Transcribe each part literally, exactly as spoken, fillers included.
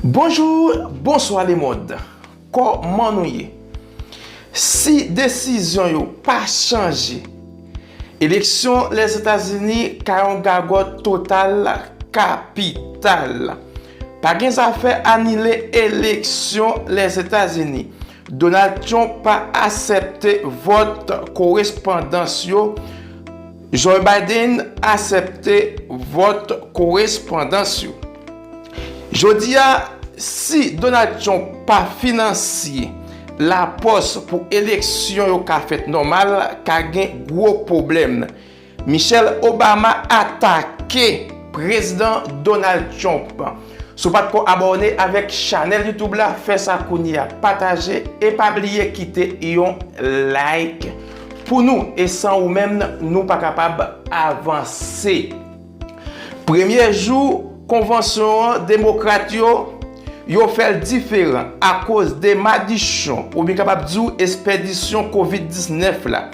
Bonjou, bonswa lemonn. Kòman nou ye? Si desizyon yo pa chanje, eleksyon Lèzetazini ka yon gagòt total kapital. Pa gen zafè anile eleksyon Lèzetazini. Donald Trump pa aksepte vòt korespondans yo. Joe Biden aksepte vòt korespondans yo. Jodi a, si Donald Trump pa finansye lapòs pou eleksyon yo ka fèt nòmal, ka gen gwo pwoblèm. Michelle Obama atake Prezidan Donald Trump. Si w pa t ko abòne avèk chanèl YouTube la, fè sa kounye a, pataje e pa bliye kite yon like pou nou, e san ou menm, nou pa kapab avanse. Premye jou konvansyon an, demokrat yo, yo fè l diferan akoz de madichon, oubyen kapab di w espedisyon kovid diznèf la.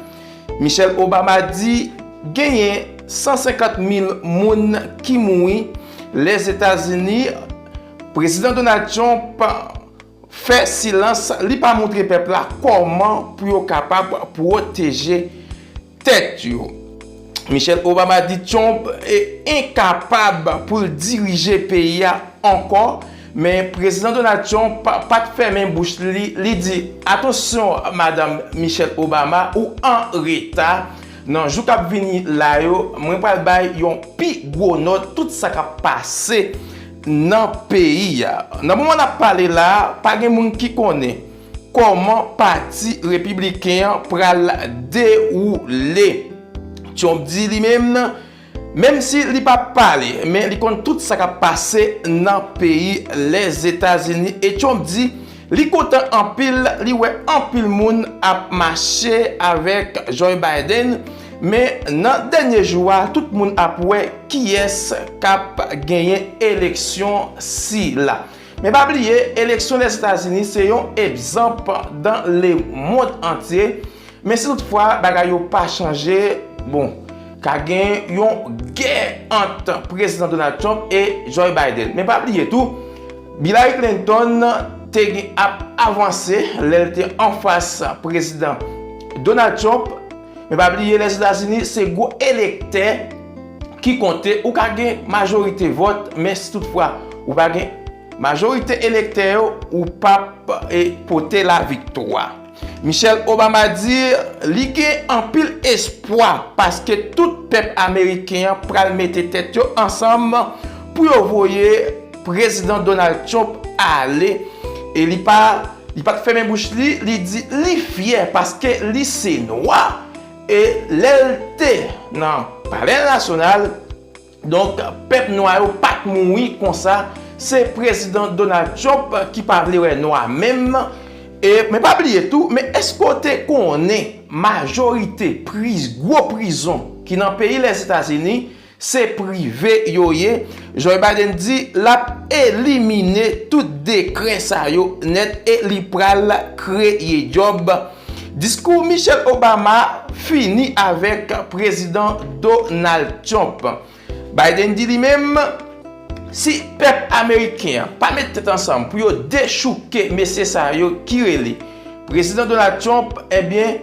Michelle Obama di genyen san senkant mil moun ki mouri Lèzetazini. Prezidan Donald Trump fè silans, li pa montre pèp la kòman pou yo kapab pwoteje tèt yo. Michelle Obama di Trump e enkapab pou l dirije peyi a ankò, men Prezidan Donald Trump pa t fèmen bouch li, li di, "Atansyon, Madanm Michelle Obama, ou an reta. Nan jou k ap vini la yo, mwen pral bay yon pi gwo nòt tout sa k ap pase nan peyi a." Nan moman n ap pale la a, pa gen moun ki konnen kòman Pati Repibliken an pral dewoule. Trump di li menm, menm si li pa pale, men li konn tout sa k ap pase nan peyi Lèzetazini. E Trump di li kontan anpil, li wè anpil moun ap mache avèk Joe Biden, men nan dènye jou a, tout moun ap wè kiyès k ap genyen eleksyon sila. Men pa bliye, eleksyon Lèzetazini se yon egzanp dans le monde entier. Men si toutfwa bagay yo pa chanje, bon, ka gen yon gè ant Prezidan Donald Trump e Joe Biden. Men pa bliye tou, Hillary Clinton te gen ap avanse lè l te anfas Prezidan Donald Trump. Men pa bliye, Lèzetazini se gwo elektè ki konte. Ou ka gen majorite vòt, men si toutfwa ou pa gen majorite elektè yo, ou p ap, e, pote laviktwa. Michelle Obama di li gen anpil espwa paske tout pèp ameriken an pral mete tèt yo ansanm pou yo voye Prezidan Donald Trump ale. E li pa, li pa t fèmen bouch li, li di li fyè paske li se nwa. E lè l te nan Palè Nasyonal, donk, pèp nwa yo pa t mouri konsa. Se Prezidan Donald Trump ki pa vle wè nwa menm. E, men pa bliye tou, men èske w te konnen majorite priz-, gwo prizon ki nan peyi Lèzetazini, se prive yo ye? Joe Biden di l ap elimine tout dekrè sa yo nèt e li pral kreye djòb. Diskou Michelle Obama fini avèk Prezidan Donald Trump. Biden di li menm, si pèp ameriken an pa met tèt ansanm pou yo dechouke mesye sa yo ki rele Prezidan Donald Trump, ebyen,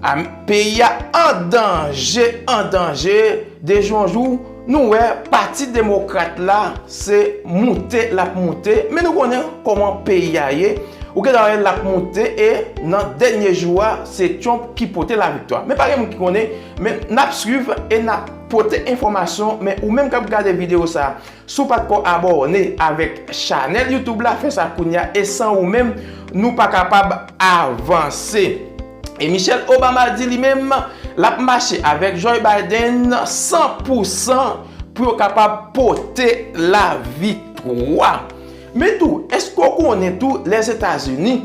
am-, peyi a an danje, an danje. De jou an jou, nou wè Pati Demokrat la se moute l ap moute, men nou konnen kòman peyi a ye. Ou gentan wè l ap moute e nan dènye jou a, se Trump ki pote laviktwa. Men pa gen moun ki konnen, men n ap swiv e n ap pote enfòmasyon, men ou menm k ap gade videyo sa a, si w pa t ko abòne avèk chanèl YouTube la, fè sa kounye a, e san ou menm, nou pa kapab avanse. E Michelle Obama di li menm, l ap mache avèk Joe Biden san pou san pou yo kapab pote laviktwa. Men tou, èske w konnen tou, Lèzetazini,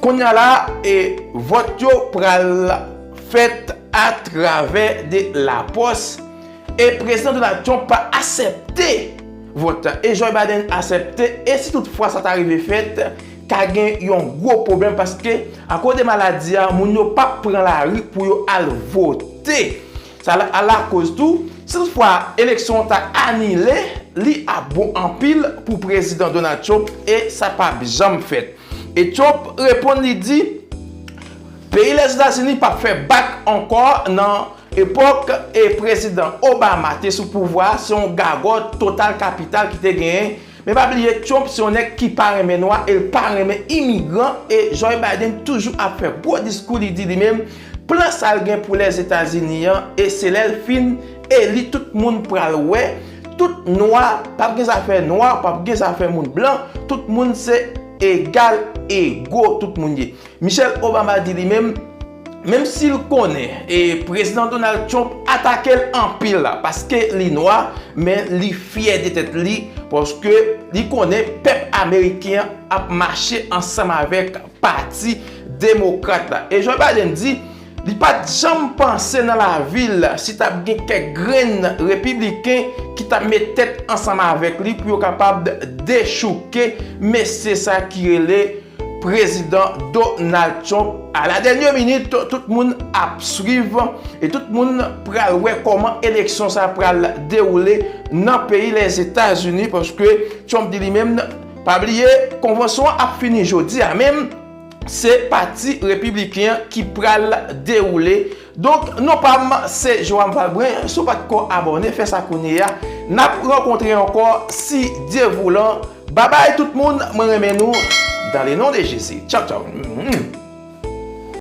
kounye a la, e, vòt yo pral fèt atravè de lapòs, e Prezidan Donald Trump pa aksepte vòt la, e Joe Biden aksepte, e si toutfwa sa ta rive fèt, ka gen yon gwo pwoblèm, paske akoz de maladi a, moun yo p ap pran lari pou yo al vote. Sa la, a lakoz tou, si toutfwa eleksyon an ta anile, li ap bon anpil pou Prezidan Donald Trump e sa p ap janm fèt. E Trump reponn, li di, peyi Lèzetazini p ap fè bak ankò nan epòk e Prezidan Obama te sou pouvwa a, se yon gagòt total kapital ki te genyen. Men pa bliye, Trump se yon nèg ki pa renmen nwa e l pa renmen imigran. E Joe Biden toujou ap fè gwo diskou, li di li menm, plan sa l gen pou Lèzetazini an, e se lè l fin eli, tout moun pral wè, tout nwa, p ap gen zafè nwa, p ap gen zafè moun blan, tout moun se egal ego, tout moun ye. Michelle Obama di li menm, menm si l konnen e Prezidan Donald Trump atake l anpil la, paske li nwa, men li fyè de tèt li, paske li konnen pèp ameriken an ap mache ansanm avèk Pati Demokrat la. E Joe Biden di, li pa t janm panse nan lavi l si t ap gen kèk grenn repibliken ki t ap met tèt ansanm avèk li pou yo kapab dechouke mesye sa ki rele Prezidan Donald Trump. A la dènyè minit, tout moun ap swiv e tout moun pral wè kòman eleksyon sa pral dewoule nan peyi Lèzetazini, paske Trump di li menm, pa bliye, konvansyon an ap fini jodi a menm, se Pati Repibliken an ki pral dewoule. Donk, non pa m, se Joram Valbrun. Si w pa t ko abòne, fè sa kounye a. N ap rankontre ankò, si Dye voulan. Babay tout moun, mwen renmen nou. Dans le nom de Jésus. Tchaw, tchaw.